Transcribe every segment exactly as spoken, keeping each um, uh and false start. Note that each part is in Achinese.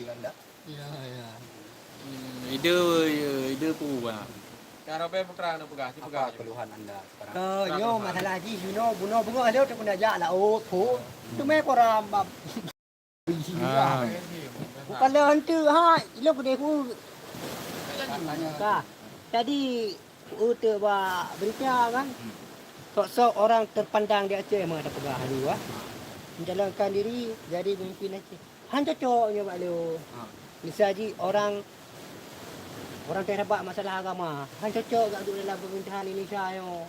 Anda? Ya, ya. Hmm, ide, ide peue, Bang? Kang Robert Putra na peugah, ci peugah. Apa keluhan anda sekarang? Ke nyoe masalah jih, you know, bunoe beungoh lheueh teupeu jak laôt, ho. Teumé koram bab. Ah. Bukan lé hantu, ha, ilong keudeh ku. Ka. Jadi, uteuk bak berita kan. Sok-sok orang terpandang di Aceh meuh tapeugah dulu, ah. Mencalonkan diri jadi pemimpin Aceh. Han cocok nyoe bak lôn. Ha. Misal jih orang, orang teuh bak masalah agama, han cocok gak duek dalam pemerintahan Indonesia nyoe.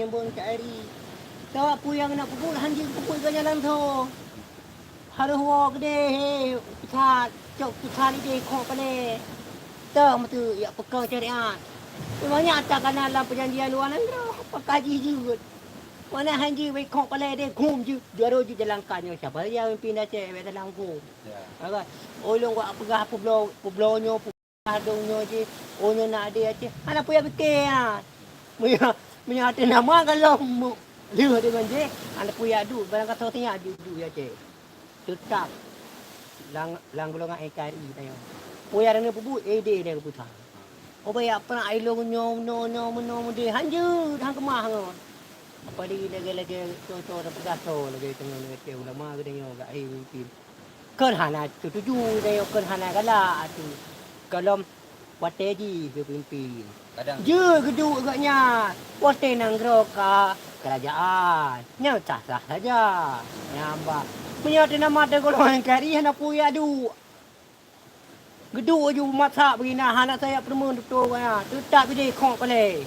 Nyambung K R I. Sabab peue nyang na peubuet han jeuet peubuet geuh nyan langsung. Harôh woe keudeh, he, pusat, cok pusat ideh kok palée. Teuh meuteuk yak peukong syariat. Banyak takana lam perjanjian luar nanggroe, pakon jih jeuet. Mana han jeuet, bèk kok palée deh, gum jeuet. Jaroe jeuet jalankan nyoe, siapa saja mimpin Aceh, bèk salah hukum. Ya. Kan? Oh, lôn wak peugah peubloe, peubloe nyoe, peugah dong nyoe jih. Oh, nyoe na adé Aceh. Hana peue ya pike, ha. Meunyoe, meunyoe até nama kalau mu-, lheueh deungon jih, hana peue ya duek, barang kata tanya duek, duek ya Aceh. Teutap lam, lam golongan N K R I tanyoe. Peue ya deungon peubuet, ideh deungon keputusan. Oh, baya pernah ilong nyoe, nyoe, nyoe, meunoe, meunoe, han jeuet, han keumah ngon. Apa di lagèe-lagèe contoh dan peugah soe lagèe tanyoe, lagèe ulama geutanyoe, gak hai mimpin. Kon hana setuju, dan kon hana galak atu. Kalau watèe jih geupimpin. Kadang jeuet geuduek gobnyan, watèe nanggroe ka kerajaan, nyan sah-sah saja. Nyan bah. Meunyoe teuh nama teuh golongan kari hana peue ya duek. Geuduek ju masak begina, hana sayak peurumoh tutoe gobnyan. Teutap ideh kok palée.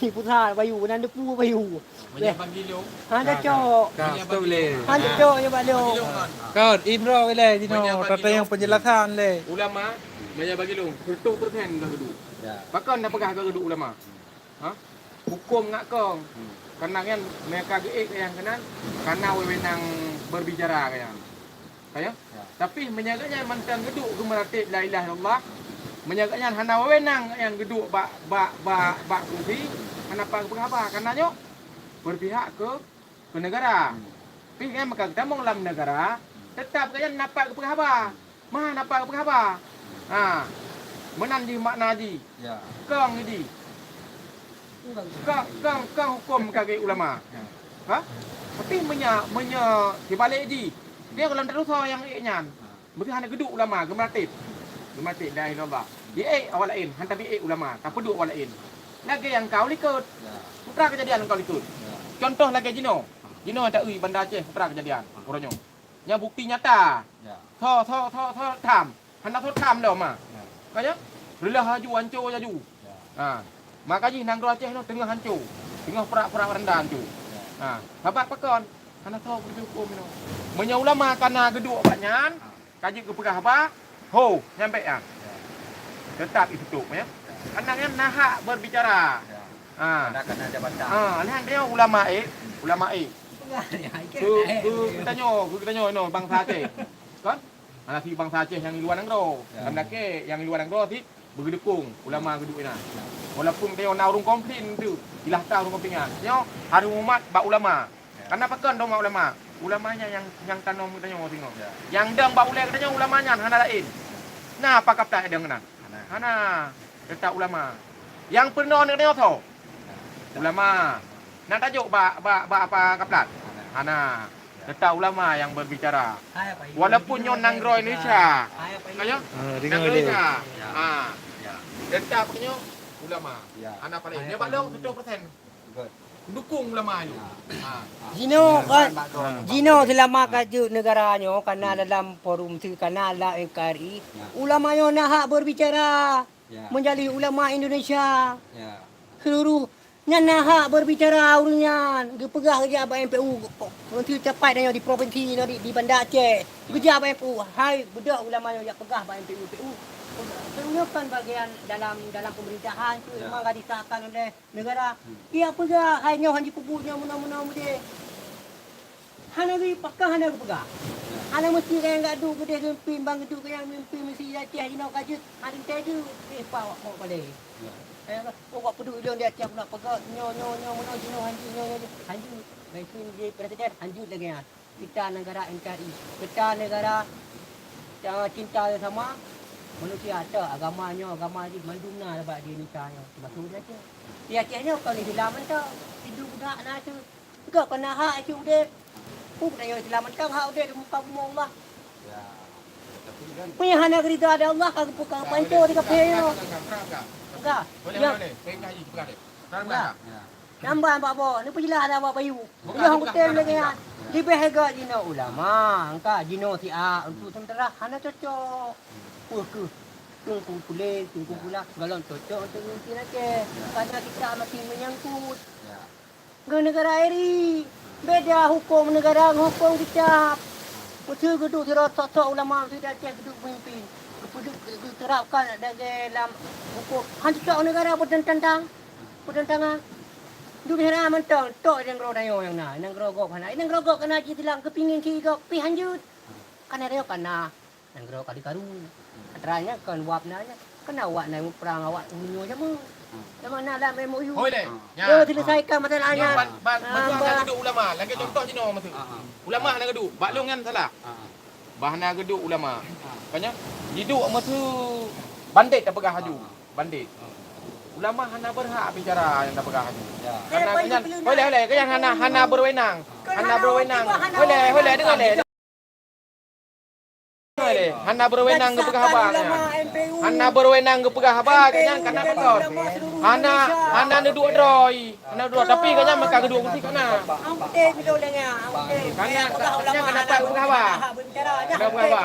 Hi pusat bayu, nan depu bayu. Meunyoe bagi lôn. Hana cok. Ka, stop lé. Hana cok ya bak lôn. Bagi lôn kan. Kau imro ilée jinoe, tata nyang penjelasan lé. Ulama, meunyoe bagi lôn, seratus persen ka geuduek. Ya. Pakon na peugah ka geuduek ulama? Ha? Huköm ngat kong. Karena nyan mereka geuék nyang keunan, karena wewenang berbicara nyang. Ka ya? Ya. Tapi meunyoe gobnyan mantong geuduek geumeuratéb la ilaha illallah, meunyoe gobnyan hana wewenang nyang geuduek bak, bak, bak, bak kursi, hana pat geupeugah haba. Karena nyoe berpihak ke, ke negara. Hmm. Tapi nyan maka geutamong lam negara, tetap gobnyan na pat geupeugah haba. Mah na pat geupeugah haba. Ha. Meunan jih makna jih. Ya. Kong jih. Kong, kong, kong huköm ka geuék ulama. Ya. Ha? Tapi meunyoe, meunyoe sibalek jih, dia golom teurusoe nyang ék nyan. Meusti hana geuduek ulama, geumeuratéb. Geumeuratéb la ilaha illallah. Jiék awak laén, han tabi ék ulama, tapeuduek awak laén. Lagèe nyang ka u likot. Ya. Peue teuma keujadian nyang ka u likot. Ya. Contoh lagèe jinoe. Jinoe taeu Banda Aceh, peue teuma keujadian. Uroe nyoe. Nyan bukti nyata. Ya. Tho, tho, tho, tho, tham. Hana tho tham lom, ma. Ya. Ka nyan? Reuloh laju, hanco laju. Ya. Ha. Maka jih nanggroe Aceh nyoe teungoh hanco. Teungoh prak-prak randa hanco. Ya. Ha. Sabab pakon? Hana tho geuhuköm nyoe. Meunyoe ulama ka na geuduek bak nyan, ka jeuet geupeugah haba, ho, nyan bèk nyan. Ya. Teutap jipeutrok, ya. Ya. Karena nyan na hak berbicara. Ya. Ha. Karena, karena jabatan. Ha, nyan dia ulama ék, ulama ék. Keu, keu geutanyoe, keu geutanyoe nyoe bansa Aceh. Kan? Hana sit bansa Aceh nyang di luwa nanggroe. Ya. Lam lakèe nyang di luwa nanggroe sit beugeudukong ulama geuduek inan. Ya. Walaupun geutanyoe na ureueng konflik tu, silahkan ureueng konflik nyan. Nyoe hareuem horeumat bak ulama. Ya. Karena pakon dong bak ulama? Ulama nyan nyang, nyang tanom geutanyoe singoh. Ya. Nyang dong bak ulèe geutanyoe ulama nyan hana laén. Na apa kata dong keunan? Hana. Hana. Teutap ulama. Nyang peurunoe geutanyoe soe? Ulama. Na tajok bak, bak, bak apa kaplat? Hana. Teutap ulama nyang berbicara. Walaupun nyoe nanggroe Indonesia. Ka nyoe? Ah, dengar nanggroe dia. Indonesia. Ya. Ah. Ya. Teutap nyoe ulama. Ya. Hana paleng. Nyoe bak lôn seratus persen. Betul. Dukung ulama nyoe. Ya. Ah. Jinoe kan, jinoe selama ka jeuet negara nyoe, kana dalam forum tu, kana lam N K R I, ya, ulama nyoe na hak berbicara. Ya. Menjadi ulama Indonesia. Ya. Seluruh nyan na hak berbicara ureueng nyan. Geupeugah geujak bak M P U, ureueng teucapai tanyoe di provinsi nyoe di, di Banda Aceh. Ya. Geujak bak M P U, hai beudôh ulama nyoe jak peugah bak M P U, M P U. M P U nyoe kan bagian dalam, dalam pemerintahan tu, ya, memang ka disahkan oleh negara. Hmm. Iya peugah, hai nyoe han jipeubuet nyoe meunoe, meunoe, meudeh. Hana geu-, pakon hana geupeugah. Ya. Hana meusti kayang gak duek geudeh geumimpin, bang geuduek kayang mimpin meusti Aceh jinoe ka jeuet, hana teuntèe jeuet, eh, pa awak kok paleng. Ya. Eh, oh, wak peuduek ilong di Aceh pula peugah, nyoe, nyoe, nyoe, meunoe jinoe, han jeuet, nyoe, nyoe, nyoe. Han jeuet, mimpin di presiden, han jeuet lagèe nyan. Kita negara N K R I, kita negara Cara cinta sesama manusia, tak agama nyoe, agama jih, mandum na bak di Indonesia nyoe, termasuk di Aceh. Di Aceh nyoe kon Islam mantong, Hindu Buddha na tu. Juga kena hak cit udeb. Peue guna nyoe Islam mantong hak udeb di muka bumoe Allah. Ya. Tapi kan, meunyoe hana geurida lé Allah, ka geupeue ka geupancô di kafé nyoe. Enggak. Boleh, ya. Boleh. Saya kaji sebentar deh. Enggak. Ya. Nambah bak boh, ni peujeulaih ada bak bayu. Bukan, bukan, bukan, bukan. Leubeh hebat jinoe ulama, engka jinoe siat untuk sementara hana cocok. Peue keuh? Teungku Puléng, Teungku Pulang, galon cocok untuk mimpin Aceh. Ya. Karena kita masih menyangkut. Ya. Ngon negara eri. Beda huköm negara ngon huköm kitab. Meuseu geuduek sidroe sok-sok ulama meuseu di Aceh geuduek memimpin. Geupeudeuek, geuterapkan lagèe lam huköm. Han cocok negara beuteuntang. Peutantangan. Dunia mantong, tok nanggroe tanyoe nyang na, nanggroe gob hana. Nanggroe gob kana jih silang, geupingin cit gob, pih hanjeuet. Kana tanyoe kana, nanggroe karu-karu. Atra nyan kon wab na nyan, kana awak na muprang awak meunyoe jameun. Nama na lam M O U. Hoi lé, nyan. Yo, selesaikan masalah nyan. Nyan ban, ban, ah, ban, ban geuduek ulama, lagèe contoh jinoe masa. Ah, ah. Ulama hana geuduek, bak lôn nyan salah. Ah, ah. Bah hana geuduek ulama. Ah. Kan nyan, jiduek masa bandét tapeugah laju. Bandét. Ulama hana berhak bicara nyang tapeugah nyoe. Ya. Hana, hana, boleh, boleh, kan hana, hana berwenang. Hana berwenang. Boleh, boleh, dengar lé. Boleh. Hana berwenang geupeugah haba nyan. Hana berwenang geupeugah haba nyan, kana beutôi. Hana, hana neuduek droe. Hana droe, tapi gobnyan maka geuduek kursi kana. Kana, kana, kana pat geupeugah haba. Kana peugah haba.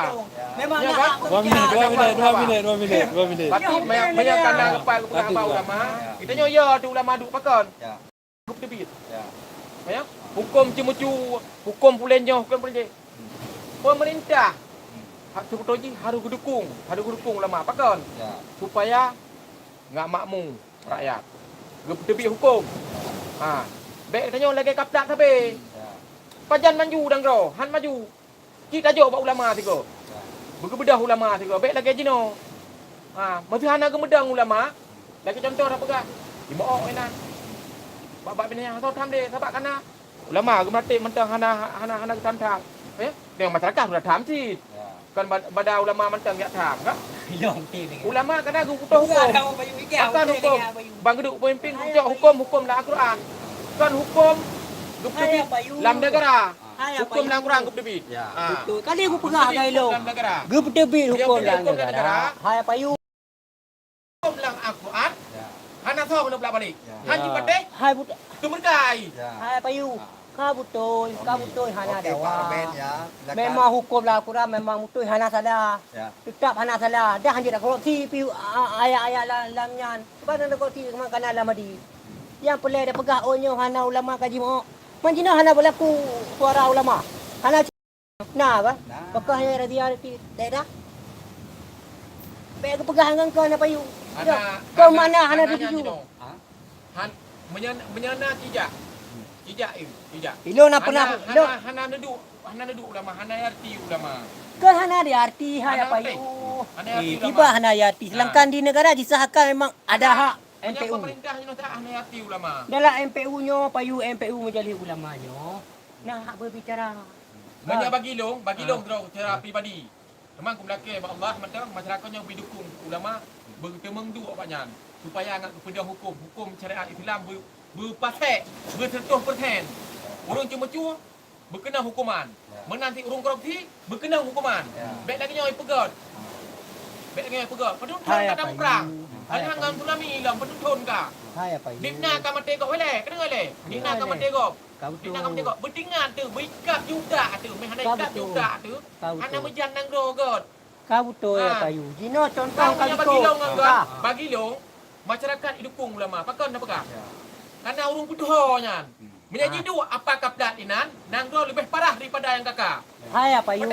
Dua minit, dua minit, dua minit, dua minit, dua minit. Berarti meunyoe, meunyoe kana pat geupeugah haba ulama, geutanyoe ya tu ulama duek pakon? Ya. Duek teubiet. Ya. Ya. Huköm ceumeucue, huköm pulan nyoe, huköm pulan jih. Pemerintah, ha, seubeutôi jih harôh geudukong, harôh geudukong ulama. Pakon? Ya. Supaya ngat makmu rakyat. Geupeuteubiet huköm. Ha. Bèk tanyoe lagèe kaplat sabe. Ya. Pajan maju nanggroe, han maju. Cit tajok bak ulama sigoe. Ya. Beugeubeudoh ulama sigoe. Bèk lagèe jinoe. Ha, meuseu hana geumeudong ulama, lagèe contoh tapeugah, di Mook inan. Bak, bak binéh nyang soe tham deh, sabab kana ulama geumeuratéb mantong hana, hana, hana geutam-tam. Eh? Deungon masyarakat sudah tham cit. Ya. Kan ba-, bada ulama mantong jak tham, kan? Ulama kana geubutoh huköm. Akan huköm. Ban geuduek peumimpin geucok huköm, huköm lam Al-Quran. Kan huköm geupeuteubiet lam negara. Huköm lam Al-Quran geupeuteubiet. Ya. Ha. Betul. Kan dia geupeugah gai lôn. Geupeuteubiet huköm lam negara. Hai payu. Huköm lam Al-Quran, ya, hana soe keuneuk peulak balek. Ya. Han jipatéh, hai but-, keumeureukai. Ya. Hai payu. Ah. Ka beutôi, ka beutôi hana dawa. Oke, Pak Arben, ya. Silakan. Memang huköm lam Al-Quran memang beutôi hana salah. Ya. Teutap hana salah. Dah hanjeuet korupsi pi, a-, ayat-ayat lam, lam nyan. Sebab na korupsi memang kana lam hadis. Nyang peureulèe tapeugah, oh, nyoe hana ulama ka jimeu'oh. Man jinoe hana beulaku suara ulama. Hana Na bah? Na. Pakon nyang razia di daerah? Bèk geupeugah ngon keu hana payu. Hana, keu hana, mana hana, hana tuju. Jinoe. Ha? Han, meunyo, meunyo na cijak. Cijak, eh, cijak. Ilôn na pernah, hana, hana, hana neuduek, hana neuduek ulama, hana arti ulama. Keu hana diarti, hana payu. Hana arti ulama. Eh, tiba hana arti. Sedangkan di negara disahkan memang ada hak M P U. Meunyo pemerintah nyoe tak hana arti ulama. Dalam M P U nyoe, payu M P U Majelis Ulama nyoe. Na hak berbicara. Meunyo bagi lôn, bagi lôn droe secara pribadi. Memang kumeulakèe bak Allah mantong masyarakat nyang bri dukong ulama, beuteumeung duek awaknyan supaya ngat geupeudong huköm, huköm syariat Islam beu-, beupasek, beuseutoh persen. Ureueng ceumeucue beukeunong huköman. Meunan cit ureueng korupsi beukeunong huköman. Bèk lagèe nyoe ipeugöt. Bèk lagèe nyoe ipeugöt. Padum thon ka tamuprang. Padahai ngon tsunami lom padum thon ka. Dimna ka maté gob ilèe, ka deungö ilèe. Dimna ka maté gob. Ka beutôi. Di tangan meunyoe beutingat teuh, beuikab juta teuh, meuhana ikab juta teuh, hana meujan nanggroe göt. Ka beutôi, ya payu. Jinoe contoh ka bagi lôn ngon göt, bagi lôn, masyarakat idukong ulama. Pakon na peugah? Kana ureueng peutuho nyan. Meunyoe jiduek apa kaplat inan, nanggroe leubeh parah daripada nyang ka-ka. Hai, ya payu.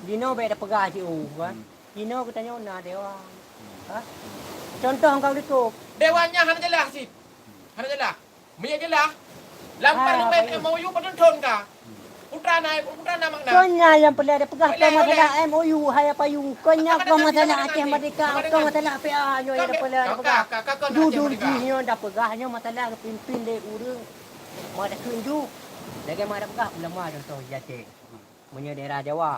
Jinoe bèk tapeugah jiôh, kan. Jinoe geutanyoe na dewan. Ha? Contoh engkau likot. Dewan nyan hana jeulaih cit. Hana jeulaih. Meunyoe jeulaih, lam parlemen M O U padum thon ka. Putra na, putra na makna. Kon nyan nyang peureulèe tapeugah, kon masalah M O U, hai payu. Kon nyan kon masalah Aceh Merdeka, kon masalah P A nyoe nyang peureulèe tapeugah. Dudu jih nyoe tapeugah nyoe masalah geupimpin lé ureueng. Mak takheun ju. Lagèe mak tapeugah ulama contoh di Aceh. Meunyoe daerah Jawa,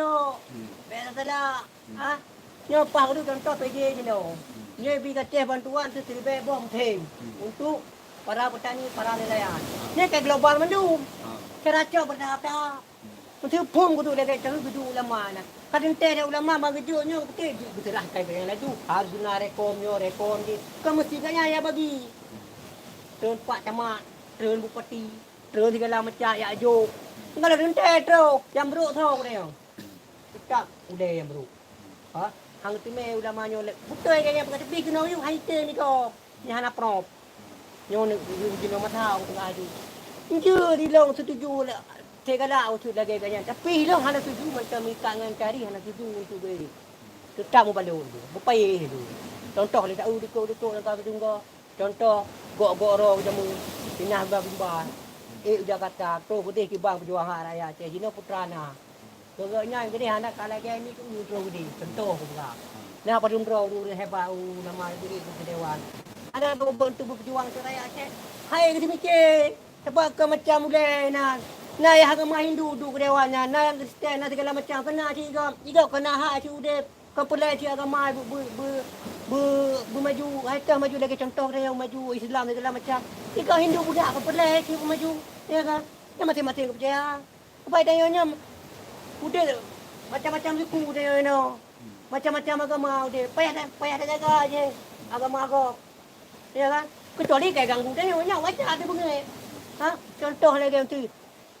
cok. Hmm. Bèk salah. Hmm. Ha? Nyoe paih ureueng contoh P J jinoe. Hmm. Nyoe bi gaséh bantuan siribèe boh musim. Hmm. Untuk para petani, para nelayan. Ha. Nyoe ka global mandum. Ha. Cara cok berdata. Hmm. Meuteupông kudu lagèe cara geuduek ulama na. Ka teuntèe ulama ban geujok nyoe, beutôi jeuet geuseurah kai nyang laju. Harus guna rekom nyoe, rekom jih. Kan meusti gobnyan nyang bagi. Hmm. Treun pak camat, treun bupati. Treun sigala macam jak jok. Enggak ada teuntèe troh, nyang brôk tho geutanyoe. Teutap udép nyang brôk. Ha? Hang teumé ulama nyoe lé. Beutôi gaya peugah tapi keunoe yum hai tem iko. Nyan hana prop. Nyoe ni jinoe masa aku tengah tu. Enjeu di long setuju lé. Segala ucut lagèe gaya. Tapi long hana setuju macam ikat ngan cari hana setuju untuk beri. Teutap mubalon tu. Bupayéh tu. Contoh lé tau dikok-dikok lam ka tunggu. Contoh, gok-gok roh jameun, sinah bak bimbang, ék u Jakarta, troh keudeh kiban peujuangan hak rakyat Aceh, jinoe putra na. Keu gobnyan keudeh hana ka lagèe nyoe troh keudeh, contoh kupeugah. Na padum droe ureueng hebat u nama geuék keu dewan. Hana gobnyan tu beupeujuang keu rakyat Aceh. Hai geuteumiké, sabab keu macam ulèe nan. Na nyang agama Hindu duek keu dewan nyan, na nyang Kristen, na sigala macam, keu na cit gob, cit gob keu na hak cit udép. Kon peureulèe cit agama beu-, beu-, beu-, beu-, beumaju, hai teuh maju lagèe contoh geutanyoe maju Islam segala macam. Iko Hindu budak kon peureulèe cit beumaju, ya kan? Nyan maséng-maséng geupeucaya. Sabab tanyoe nyoe udép macam-macam suku tanyoe nyoe. Macam-macam agama udép. Payah ta-, payah tajaga jih agama gob. Ya kan? Kecuali kai ganggu tanyoe, nyan wajar tabeungèh. Ha? Contoh lagèe nyan tu.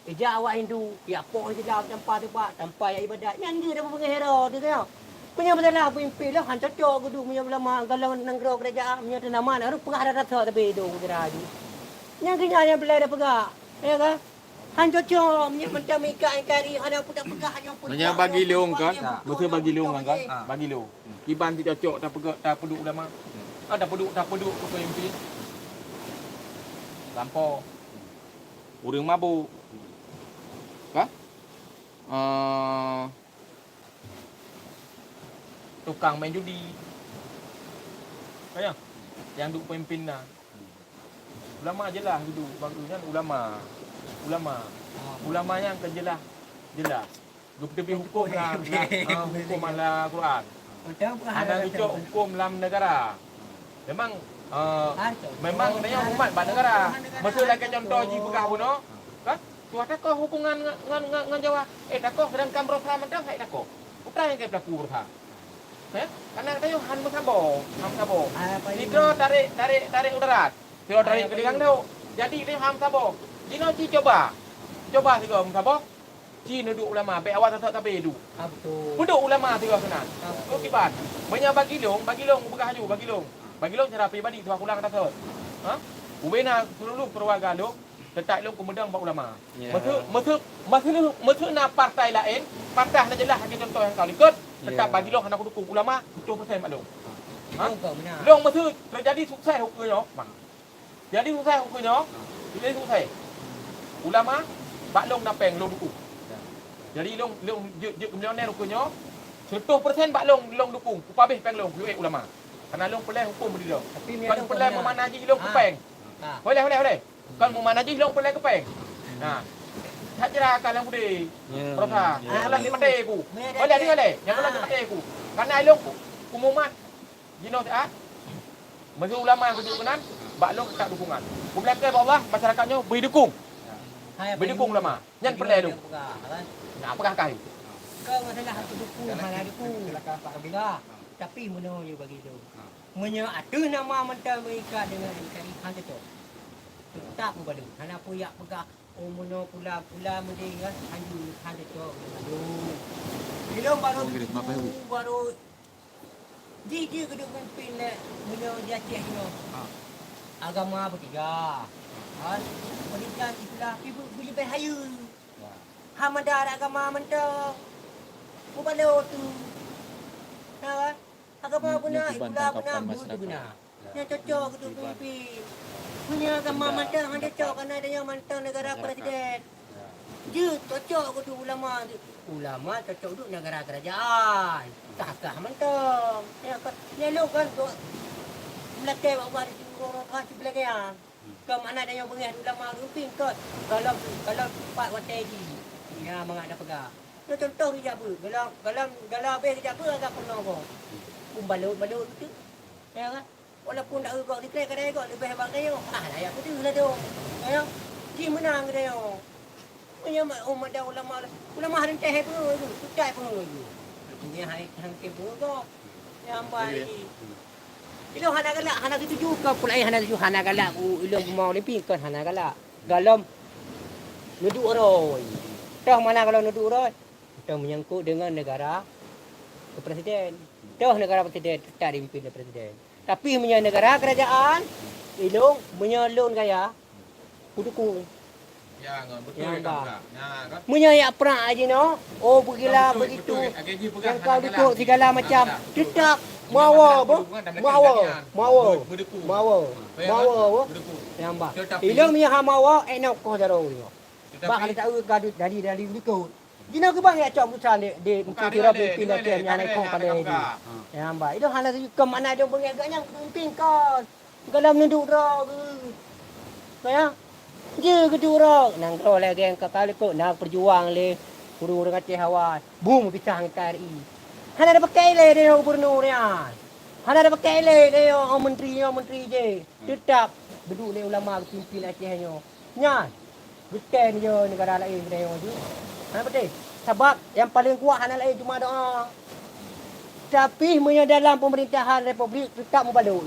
Ija awak Hindu, jak poh Islam tanpa teubak, tanpa jak ibadat. Nyan jeuet tapeugah hero tu keunoe. Meunyoe masalah peumimpin lah, han cocok geuduek meunyoe ulama, galon nanggroe keurajeuen, meunyoe teunaman, harôh peugah rata-rata tapi itu kira jih. Nyan keuh nyan nyang peulai tapeugah. Ya kan? Han cocok, meunyoe mantong meuikat-ikat diri, hana peue tapeugah, hana peue. Meunyoe bagi lôn kan, meunyoe bagi lôn kan, bagi lôn. Kiban si cocok tapeugah, tapeuduek ulama. Ah, tapeuduek, tapeuduek keu peumimpin. Lampôh. Ureueng mabök. Kan? Eh, tukang main judi. Kan ya? Nyang duek peumimpin na. Ulama jeulaih geuduek, bak geuh nyan ulama. Ulama. Ulama nyan kan jeulaih, jeulaih. Geuteubiet huköm lam, lam, eh, huköm lam Quran. Hana geucok huköm lam neugara. Memang, eh, memang tanyoe horeumat bak neugara. Miseu lagèe contoh jipeugah bunoe, kan? Tuha takoh hubungan ngon, ngon, ngon, ngon Jawa. Eh, takoh, sedangkan berusaha mantong hai takoh. Peue nyang ka peulaku berusaha? Eh, karena tanyoe han meusaboh, han meusaboh. Sidroe tarek, tarek, tarek u darat. Sidroe tarek keu deungan dok. Jadi, tanyoe han meusaboh. Jinoe ci cuba. Cuba sidroe meusaboh. Ci neuduek ulama, bèk awak sasak sabe duek. Ah, betul. Peuduek ulama sidroe keunan. Ah, betul. Keu kiban. Meunyoe bagi lôn, bagi lôn, peugah aju, bagi lôn. Bagi lôn cara pribadi, tuha kulang tasot. Ha? Ubena seluruh keuluwarga lôn, teutap lôn kumeudong bak ulama. Ya. Meuseu, meuseu, meuseu, meuseu na partai laén, partai hana jeulaih lagèe contoh nyang ka likot, teutap bagi lôn hana kudukung ulama, tujuh persen bak lôn. Ha? Betul, benar. Lôn meuseu teujadi sukses ukeue nyoe, Jadi sukses ukeue nyoe, jadi sukses. Ulama, bak lôn na péng lôn dukung. Jadi lôn, lôn jeuet, jeuet keu milioner ukeue nyoe, seratus persen bak lôn, lôn dukung. Kupabeh péng lôn, kuyue ulama. Karena lôn peureulèe huköm bak lôn. Tapi kon peureulèe meumana jih lôn keu péng. Boleh, boleh, boleh. Kon meumana jih lôn peureulèe keu péng. Nah. That cara ka lam udé. Ya, perosa. Ya. Nyang lôn maté ku. Boleh, boleh. Nyang lôn maté ku. Karena lôn ku, kumumat. Jinoe siat, meuseu ulama geuduek keunan, bak lôn teutap dukungan. Kumeulakèe bak Allah, masyarakat nyoe bri dukung. Bri dukung ulama. Nyan peureulèe lôn. Nak peugah kah? Keu masalah dukung, hana dukung. Tapi meunoe bagi lôn. Meunyoe ateueh nama mantong meuikat deungon N K R I, han cocok. Teutap meubalot. Hana peue jak peugah, oh, meunoe pula, pula meudeh kan, han jeuet, han cocok. Aduh. Ilôn baru, baru Jih-jih keuneuk meupimpin lé meunyoe di Aceh nyoe. Ha. Agama beutiga. Ha. Ha, pendidikan Islam pih beu-, beuleubeh hayeue. Ya. Hana mada agama mantong. Mubalot tu. Ha, kan? Agama beuna, Islam beuna, buet beuna. Ya. Nyang cocok keuneuk peumimpin. Meunyoe agama mantong, hana cocok, kana tanyoe mantong negara presiden. Jeuet cocok keu ulama, ulama cocok duek negara kerajaan. Kah-kah mantong. Ya, ka, nyan lôn kan, dok, meulakèe bak Allah di Timur Tengah sibeulagèe nyan. Kon makna tanyoe beungèh ulama duek pih kon. Kalau, kalau teumpat watèe jih, ya, mangat na peugah. Nyoe contoh geujak beuet. Dalam, dalam, dalam habéh geujak beuet, agak peunoh gob. Pun balot-balot beutôi. Ya kan? Walaupun dak gok sikrek kadang gok leubeh bak tanyoe. Ah, layak beutôi lah tu. Ya. Ji meunang tanyoe. Meunyoe ma-, oh, mada ulama, ulama hana teuh peue tu, pucat peue tu. Artinya hai hangke peue gok. Ya, hamba ni. Ilôn hana galak, hana setuju keu pulai hana setuju, hana galak u ilôn bumoe leupie kon hana galak. Galom neuduek uroe. Toh mana galom neuduek uroe? Toh menyangkut dengan negara kepresiden. Toh negara presiden, teutap dipimpin lé presiden. Tapi meunyoe negara kerajaan, ilôn, meunyoe lôn gaya, kudukung. Ya, betul. Ya, kan, Pak. Nah, kan? Meunyoe jak prang jinoe, oh, begila begitu. Nyang kau dukung segala macam. Tetap meuawa, boh. Meuawa, meuawa. Meuawa, boh. Ya, Pak. Ilôn meunyoe hana meuawa, eh, nyoe koh jaroe nyoe. Bah, ada tahu gaduh dari, dari likot. Jinoe keuban jak cok keputusan di, di mungkin kira pimpin dah tiap nyang lekong pada di. Ya, hamba. Itu hana setuju keu makna dia beungèh gak nyang pemimpin kon. Galom neuduek droe geuh. Kaya? Jeuet geuduek droe. Nanggroe lagèe ka kali kok na peujuang lé ureueng-ureueng Aceh awai. Bum pisah ngon N K R I. Hana ada pakai lé dia gubernur nyan. Hana ada pakai lé dia menteri nyoe, menteri je. Tetap geuduek lé ulama geupimpin Aceh nyoe. Nyan, geutem yo negara laén geutanyoe jih. Hana beutôi. Sabab nyang paleng kuat hana laén cuma doa. Tapi meunyoe dalam pemerintahan republik tetap mubalot.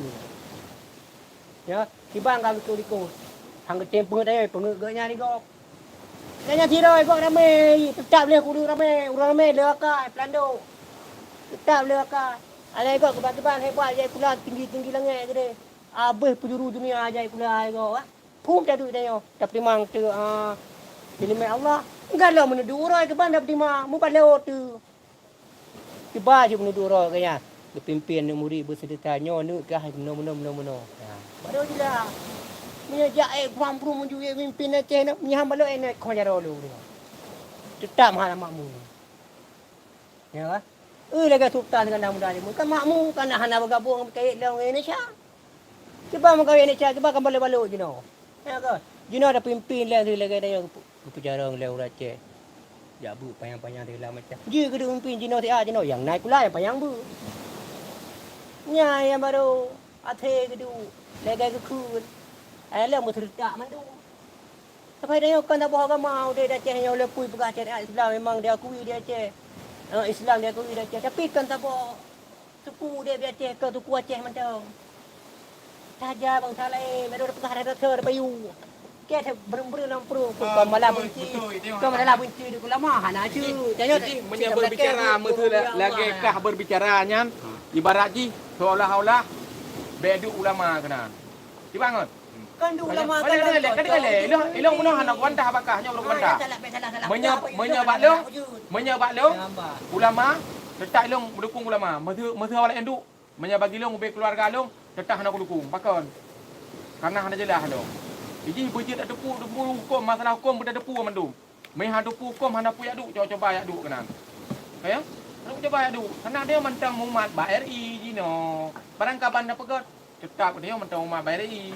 Ya, kiban ka geutu likot. Han geutem peungeut ayai, peungeut geuh nyan di gob. Dan nyan sidroe gob ramé, teutap lé ureuëng ramé, ureuëng ramé le akai, peulandok. Teutap le akai. Alai gob keuban-keuban hebat, jai kula tinggi-tinggi langét keudeh. Abéh peujuru dunia jai kula ai gob, ah. Phon taduek tanyoe, tapeutimang teu, ah, ileumèe Allah. Galom meunuduek uroe keuban tapeutimang, mubalot teu. Kiban cit meunuduek uroe geuh nyan, geupimpén aneuk murit beuseudeuta nyoe neuk kah meunoe, meunoe, meunoe, meunoe. Ya. Baru jila. Meunyoe jak ék kuram-kurum meunyoe ék mimpin Aceh nyoe, meunyoe hana balot ék nyoe kon jaroe lôn. Teutap hana makmu. Ya kan? Eh, lagèe sultan Iskandar Muda nyoe. Kan makmu, kan hana beugabong keu lôn Indonesia. Kiban meukawen Indonesia, kiban kan balot-balot jinoe. Ya kan? Jinoe ada pimpin lé lagèe tanyoe geupeujarong lé ureueng Aceh. Jak beuet panyang-panyang teuh lam macam. Jeuet keuduek mimpin jinoe siat jinoe, nyang na sikula nyang panyang beuet. Nyan nyang barô até keuduek, lagèe geukheun. Ai lom meuseureutak mandum. Tapi tanyoe kon saboh agama, udeb di Aceh nyoe, walaupun peugah syariat Islam memang diakui di Aceh. Eh, Islam diakui di Aceh, tapi kon saboh Teupeu udeb di Aceh, kon teupeu Aceh mantong. Saja bansa laén, meunurot peugah rasa-rasa bayu. Keu beureun-beureun lam pruet, kon malah beunci, kon malah beunci di ulama, hana cit. Jadi, meunyoe berbicara, meunyoe lagèe kah berbicara nyan, ibarat jih seolah-olah bèk duek ulama keunan. Kiban ngon? Kan di ulama kan, kan, kan, ilong, ilong bunoe hana kubantah bak kah, nyoe bunoe kubantah. Meunyoe, meunyoe bak lôn, meunyoe bak lôn, ulama, teutap ilong meudukung ulama. Meuseu, meuseu awak laén duek, meunyoe bagi lôn ubé keuluwarga lôn, teutap hana kudukung. Pakon? Karena hana jeulaih lôn. Jih beujeuet tateupeue, teupeue huköm, masalah huköm beutateupeue mandum. Meuhana teupeue huköm, hana peue jak duek, cuba-cuba jak duek keunan. Ka ya? Hana cuba jak duek. Karena dia mantong mumat bak R I jinoe. Barang kaban tapeugöt, teutap dia mantong mumat bak R I.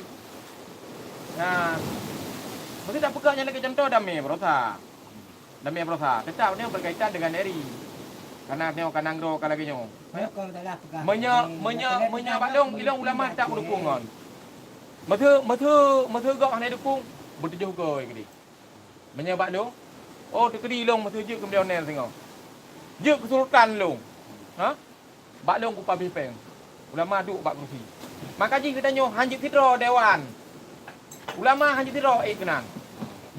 Nah, mesti tapeugöt nyang lagèe contoh Damé Barosa. Damé Barosa, teutap dia berkaitan dengan R I. Karena dia ka nanggroe ka lagèe nyoe. Meunyoe, meunyoe, meunyoe bak lôn, ilong ulama tak dukung ngon. Meuseu, meuseu, meuseu gob hana dukung, beutujoh goe keudeh. Meunyoe bak lôn, oh, teukeudi lôn meuseu jeuet keu milioner singoh. Jeuet keu sultan lôn. Ha? Bak lôn kupabéh péng. Ulama duek bak keurusi. Maka jih geutanyoe han jeuet sidroe dewan. Ulama han jeuet sidroe ék keunan.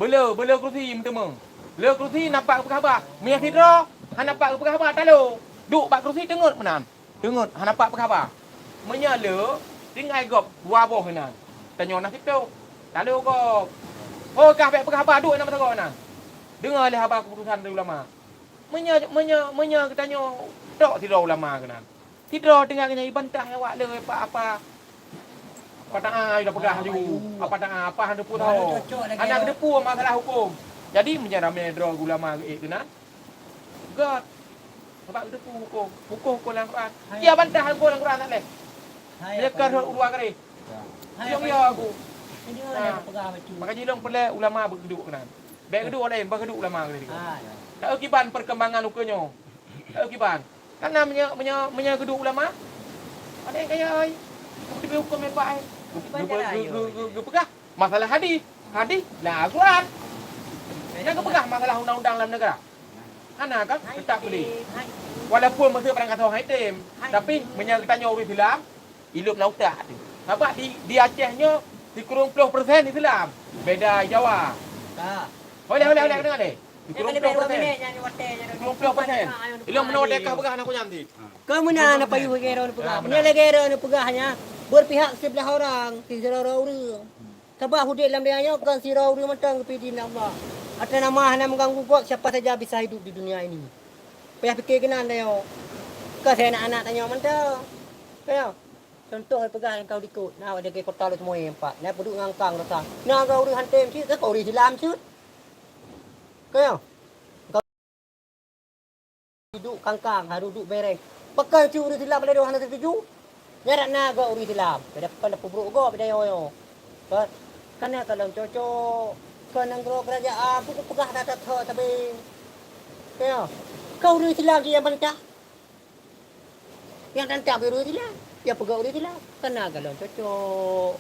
Beu le, beu le keurusi meuteumé. Le keurusi na pat geupeugah haba. Meunyoe sidroe hana pat geupeugah haba, talo. Duek bak keurusi teungeut meunan. Teungeut hana pat peugah haba. Meunyoe le, tinggai gob dua boh inan. Tanyoe na siploh. Talo gob. Ho kah bèk peugah haba, duek inan meusagoe inan. Deungoe lé haba keuputusan dari ulama. Meunyoe, meunyoe, meunyoe geutanyoe tok sidroe ulama keunan. Sidroe tinggai geuhnyan jibantah awak le apa, apa. Apa ta'a dah peugah laju. Apa ta'a, apa hana teupeue tho. Hana teupeue masalah huköm. Jadi meunyoe ramé droe ulama geuék keunan. Göt. Sabab geuteupeue huköm. Huköm-huköm lam Quran. Hai. Dia bantah huköm lam Quran tak leh. Hai, dia apa kan ini? Urwa kare. Ya. Hai, dia apa ya ini? Aku. Ini orang yang pegang baju. Maka jilong peureulèe ulama beugeuduek keunan. Bèk geuduek laén, bèk geuduek ulama keunan. Ah, ya. Tak kiban perkembangan huköm nyoe. Tak kiban. Karena meunyoe, meunyoe, meunyoe geuduek ulama, ada yang kaya ai. Kemudian huköm hebat ai. Geu-, geu-, geu-, geu-, geu-, geupeugah masalah hadis. Hadis lah Al-Quran. Jangan geupeugah masalah undang-undang dalam negara. Hana kan? Teutap boleh. Walaupun meuseue barangkasoe hai tem, tapi meunyoe geutanyoe ureueng Islam, ilop lam utak tu. Sabab di, di Aceh nyoe sikureueng ploh persen Islam. Beda Jawa. Ka. Boleh, boleh, boleh, kedengar deh. Sikureueng ploh persen. Sikureueng ploh persen. Ilong meunoe deh kah peugah aneuk nyan ti. Keu meunan apa yu lagèe droe peugah. Meunyoe lagèe droe peugah nyan, berpihak sebelah orang, sidroe ureueng. Sabab udeb lam donya nyoe kon sidroe ureueng mantong geupidin Allah. Atas nama hana mengganggu gob, siapa saja bisa hidup di dunia ini. Payah pike keunan tanyoe. Kon sinan aneuk tanyoe mantong. Kaya. Contoh peugah nyang kau dikot. Na awak jaga kota Lhokseumawe empat. Na peuduek ngon kang rasa. Na kau ureueng hantem cit, kau ureueng Islam cit. Kaya. Duek kangkang, harôh duek bereng. Pakon cit ureueng Islam lé hana setuju? Nyan dak na gob ureueng Islam. Beda pakon dak peubrok gob beda nyoe. Ka, kana kalon cocok. Ka nanggroe kerajaan, peue kupeugah that-that sabe. Ya. Ka ureueng Islam cit nyang bantah. Nyang tantang ureueng Islam. Ya peugah ureueng Islam. Kana kalon cocok.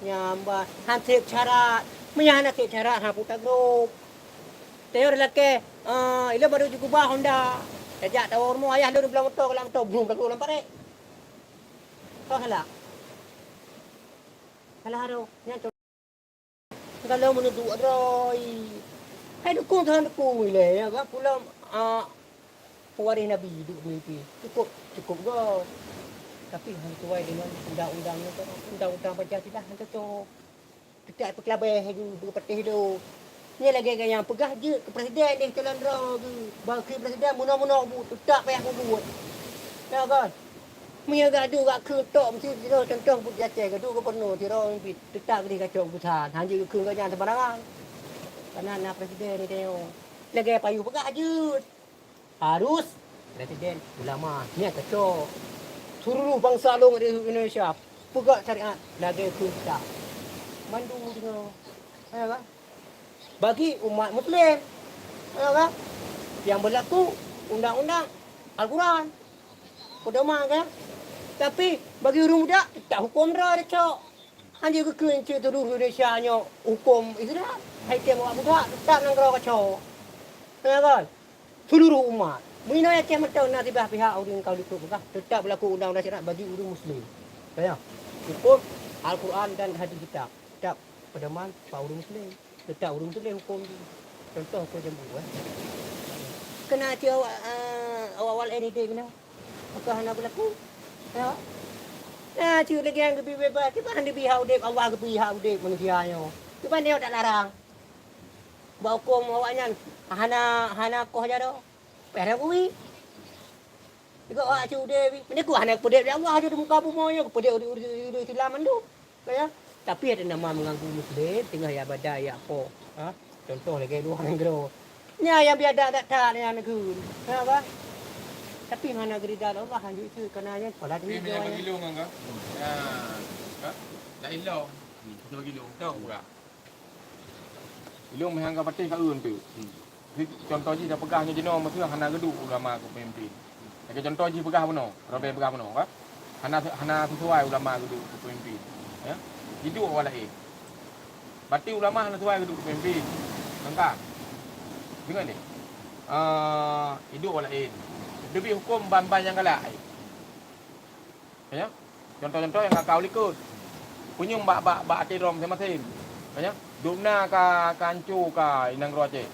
Nyang ba, han sép syarat. Meunyo hana sép syarat, han peuta grob. Tayue lakèe, ah, ilôn baru jikeubah Honda. Tajak tawoe rumoh ayah lôn blang moto, blang moto, brum, lagu lam parék. Toh salah. Salah aro. Nyan Kalau meunuduk droe, hai dukung, tuhan dukung ilée, ya kan? Pulang, ah, pewaréh Nabi duek meumimpin. Cukup, cukup gob. Tapi hana sesuai dengan undang-undang nyoe kan. Undang-undang Pancasila hana cocok. Teutak peukeulabeh laju beupatéh lôn. Nyan lagée nyang peugah jeuet keu presiden deh calon droe geuh. Bak keu presiden meunoe-meunoe buet teutak payah peubuet. Ya kan? Meunyoe gadu gak kheun tok meusti sidroe contoh buet di Aceh gadu gubernur sidroe mimpin teutak geuh kacok busan. Hanjeuet keu gobnyan sembarangan. Karena na presiden di tanyoe. Lagée payu peugah jeuet. Harus presiden, ulama, nyan kacok. Seluruh bansa lôn di Indonesia peugah syariat lagée keu kita. Mandum deungoe. Ya kan? Bagi umat muslim. Ya kan? Yang berlaku undang-undang Al-Quran. Pedoman kan? Tapi bagi ureuëng budak tetap hukum droe kacok. Hanjeuet geukheun cit seluruh Indonesia nyoe hukum Islam. Hai tem awak budak tetap nanggroe kacok. Ya kan? Seluruh umat. Meunyoe yakin mantong na siblah pihak ureuëng ka likot peugah, tetap berlaku undang-undang syariat bagi ureuëng muslim. Ya. Hukum Al-Quran dan hadis kitab. Tetap pedoman bak ureuëng muslim. Tetap ureuëng muslim hukum jih. Contoh keu jambu, eh. Kena cit awak, ah, awak-awak laén idéh keunoe. Maka hana berlaku. Ya. Nah, cit lagée nyang geubri bebas, kiban geubri hak udeb, Allah geubri hak udeb manusia nyoe. Kiban nyoe tak larang. Bak hukum awaknyan hana, hana koh jaroe. Payah na bui. Juga awak cit udeb, meunyoe hana peudeb lé Allah di muka bumoe nyoe, peudeb ureuëng Islam mandum. Ka ya? Tapi ada nama mengganggu muslim, tengah ya badai ya po. Ha? Contoh lagée luwa nanggroe. Nya yang biada that-that yang neugui. Ha ba? Tapi mana gerida Allah hanjeuet itu karena yang pola Tapi ni meunyoe jawab. Bagi lôn kan? Ya. Kan? Dah ilong. Kita bagi lôn. Tahu pula. Ilong meuhang ka patéh ka eun tu. Contoh jih dah peugah nyoe jinoe meuseue hana geuduek ulama keu pemimpin. Lagée contoh jih peugah bunoe, Robert peugah bunoe, kan? Hana, hana sesuai ulama geuduek keu pemimpin. Ya. Iduek awak laén. Berarti ulama hana sesuai geuduek keu pemimpin. Tangka. Deungoe ni. Eh, iduek awak laén. Teubiet huköm ban-ban nyang galak. Ya. Contoh-contoh nyang ka u likot. Punyueng bak, bak, bak até droe maséng-maséng. Ya. Dubna ka, ka anco ka inong droe Aceh.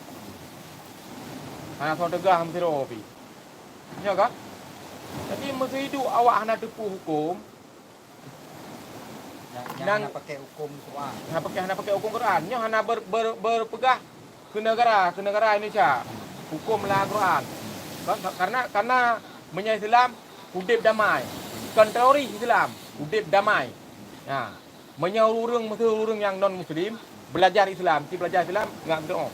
Hana soe teugah meusidroe pi. Nyo ka? Jadi meuseuiduek awak hana teupeu huköm, Nyang, nyang Nang hana pakai huköm Quran. Hana pakai, hana pakai huköm Quran. Nyo hana ber, ber, berpeugah keu negara, keu negara Indonesia. Huköm lam Quran. Kan? Karena, karena meunyoe Islam udeb damai. Kon teroris Islam, udeb damai. Ha. Meunyoe ureuëng, meuseueu ureuëng nyang non muslim, belajar Islam, ci belajar Islam ngat meudoe.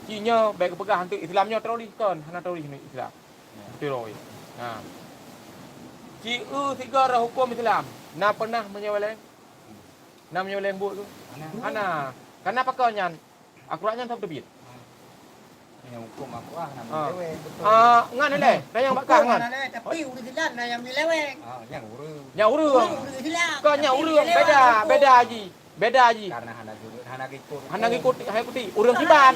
Ci nyoe bék geupeugah anteuk Islam nyoe teroris, kon, hana teroris Islam. Beutôi. Ha. Ci eu sigoe rot huköm Islam. Na peunah meunyeue lé? Na meunyeue lé buet tu? Hana. Hana. Karena pakon nyan? Akurat nyan sabe teubiet. Nyang huköm akurat hana meuleweng, beutôi. Ah, ngan lé, na nyang bakah ngan. Tapi ureuëng Islam na nyang meuleweng. Ah, nyang ureuëng. Nyang ureuëng. Ureuëng Islam. Kon nyang ureuëng beda, beda ji. Beda ji. Karena hana geu-, hana geukot. Hana geukot, hana ikuti. Ureuëng kiban.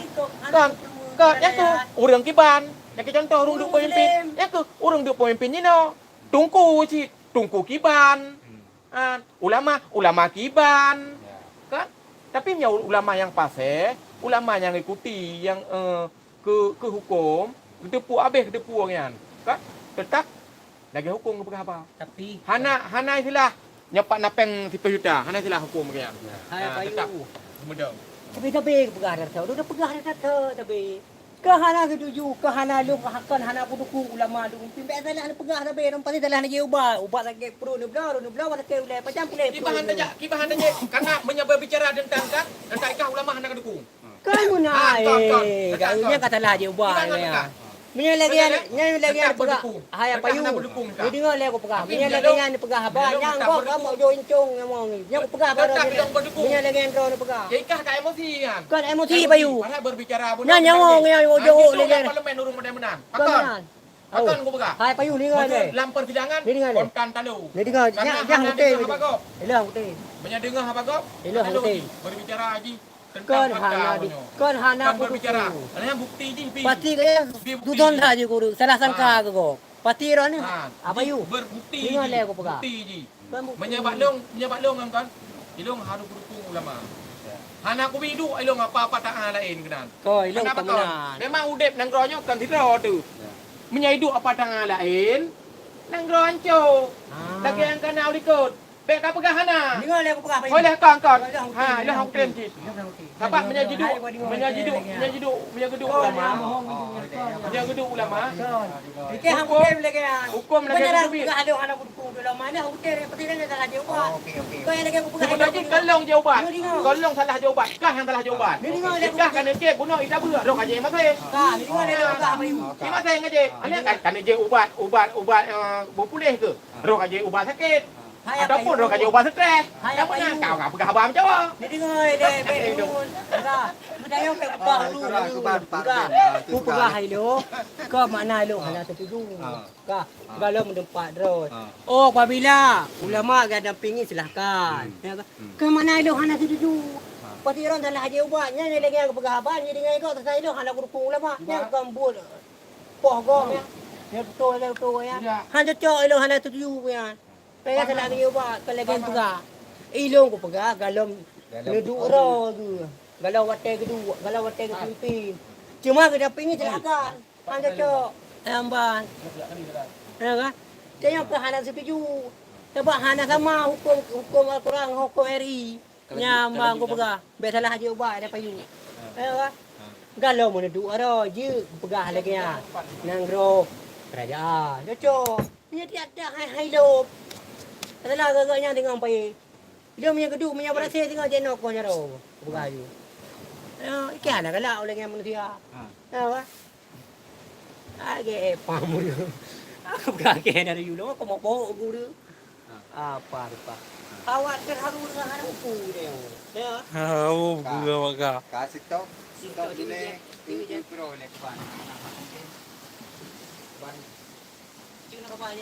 Kon, kon, nyan keuh ureuëng kiban. Nyan keuh contoh ureuëng duek pemimpin. Nyan keuh ureuëng duek pemimpin jinoe. Tungku cit, tungku kiban. Ah, ulama, ulama kiban. Kan? Tapi meunyoe ulama nyang paséh, ulama nyang ikuti, nyang, eh, keu, keu huköm, geuteupeue habéh geuteupeue nyan. Kan? Teutap lagée huköm geupeugah haba. Tapi hana, hana istilah nyoe pat na péng siplôh juta, hana istilah huköm lagée nyan. Hai, ha, Bayu. Teutap geumeudong. Tapi, tapi geupeugah dah, udah peugah dah, tapi. Keu hana setuju, keu hana lôn, keu kon hana peudukung ulama lôn. Pimpin salah neupeugah sabe, lôn pasti salah neujeuet ubat. Ubat sakét pruet neubloe, neubloe, ubat sakét ulée. Pacam pulée. Kiban hana tajak, kiban hana tajak. Karena meunyoe berbicara tentang kan, tentang ikah ulama hana keudukung. Kan meunan, eh, nyan ka salah jeuet ubat nyan. Meunyoe lagée nyan, lagée nyan peugah, hai Bayu. Neudeungoe lé kupeugah. Meunyoe lagée nyan neupeugah haba, nyan gob kamoe jo incong nyoe. Nyan kupeugah baroe nyoe. Meunyoe lagée nyan droe neupeugah. Ikah ka emosi kan. Kon emosi, Bayu. Padahal berbicara beuna. Nyan nyawong nyan jok lé kan. Parlemen ureuëng model meunan. Pakon? Pakon kupeugah. Hai Bayu, deungoe lé. Lam persidangan kontan talo. Ni deungoe, nyan hana deungoe haba gob. Ilah bukti. Meunyoe deungoe haba gob, ilah bukti. Berbicara haji tentang fakta. Kon hana berbicara. Hana bukti jih pi. Pasti kaya tuton that je guru. Salah sangka ke gob. Pasti roh ni. Bayu. Berbukti. Deungoe lé kupeugah. Bukti jih. Meunyoe bak lôn, meunyoe bak lôn kan, ilong harus beudukung ulama. Hana kubi duek ilong apa-apa tangan laén keunan. Ko ilong hana ka beutôi meunan. Memang udép nanggroe nyoe kon sidroe teuh. Ya. Meunyoe iduek apa tangan laén, nanggroe hanco. Ah. Lagèe nyang ka na u likot. Bèk ka peugah hana. Deungoe lé kupeugah. Oh, ilèe kon, kon. Ha, ilèe hok tem cit. Sabab meunyoe jiduek, meunyoe jiduek, meunyoe jiduek, meunyoe jiduek ulama. Meunyoe jiduek ulama. Ikei hana kutem lagèe nyan. Huköm lagèe nyan. Peugah lôn hana kudukung ulama nyan, hana kutem, pasti nyan salah jeuet ubat. Okey, okey. Kau nyang lagèe kupeugah. Sebenarnya kon lôn jeuet ubat. Kon lôn salah jeuet ubat. Kah nyang salah jeuet ubat. Kah ka neujép bunoe ita beuet, roh ka jeuet maséh. Kah, ni deungoe lé kupeugah apa you. Maséh ka jeuet. Aneuk kan ka neujép ubat, ubat, ubat, eh, beupuléh ke? Roh ka jeuet ubat sakét. Ataupun roh ka jeuet ubat stres. Hai, apa you? Kau ka peugah haba meucawa. Ni deungoe lé, bèk deungoe. Enggak. Peudayong bèk ubah dulu. Enggak. Kupeugah hai lôn. Keu makna lôn hana setuju. Ha. Ka, ha, galom meudeupat droe. Ha. Oh, apabila ulama geudampingi, silahkan. Hmm. Ya ka? Hmm. Keu makna ilong hana setuju. Ha. Pasti droe salah jeuet ubat. Nyan lagèe nyang geupeugah haba, jadi nyan ilong salah, ilong hana kudukung ulama. Nyan kon buet poh gob nyan. Nyan beutôi, nyan beutôi nyan. Ya. Han cocok ilong hana setuju nyan. Payah salah jeuet ubat, kon lagèe peugah. Ilong kupeugah galom neuduek droe geuh. Galom watèe geuduek, galom watèe geupimpin. Cuma geudampingi, silahkan. Han cocok. Eh, amban. Ya kan? Tanyoe keuh hana setuju. Sabab hana sama huköm, huköm Al-Quran ngon huköm R I. Nyan amban kupeugah. Bèk salah jeuet ubat lé payu. Ya kan? Galom meuneuduek droe jeuet kupeugah lagèe nyan. Nanggroe kerajaan. Cocok. Nyan tiada hai, hai lom. Salah gagak nyan teungoh paye. Ilong meunyoe geuduek, meunyoe beurasé teungoh jinoe koh jaroe. Kupeugah laju. Ya, ikei hana galak ulèe ngon manusia. Ha. Ya, wah. Agak eh, paham dulu. Aku peugah keu dari dulu, aku mau bawa guru. Ha. Apa rupa? Awak terharu dengan anak aku dia. Ya. Oh, guru awak ka. Ka stok, stok stok sini, sini, sini, sini, sini. Stok piro lepan. Ban. Cuma apa ni?